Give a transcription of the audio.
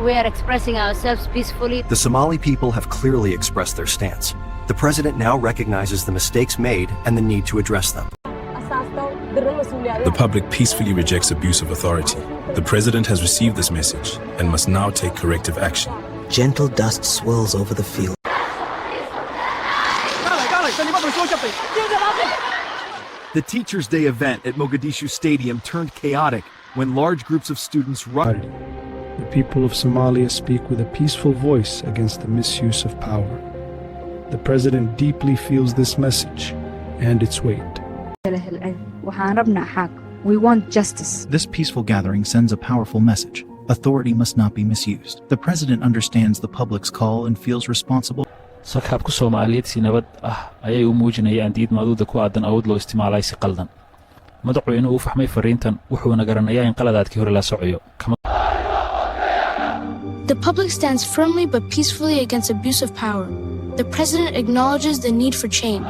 We are expressing ourselves peacefully. The Somali people have clearly expressed their stance. The president now recognizes the mistakes made and the need to address them. The public peacefully rejects abuse of authority. The president has received this message and must now take corrective action. Gentle dust swirls over the field. The Teachers' Day event at Mogadishu Stadium turned chaotic when large groups of students rushed. The people of Somalia speak with a peaceful voice against the misuse of power. The president deeply feels this message and its weight. Waxaan rabnaa xaq. We want justice. This peaceful gathering sends a powerful message. Authority must not be misused. The president understands the public's call and feels responsible. Shacabka Soomaaliyeed si nabad ah ayay u muujinayaan diidmadooda ku aadan awood loo isticmaalay si qaldan. Madaxweynuhu u fahmay fariintan, wuxuuna garanayaa in qaladaadkii hore la socoyo. The public stands firmly but peacefully against abuse of power. The president acknowledges the need for change.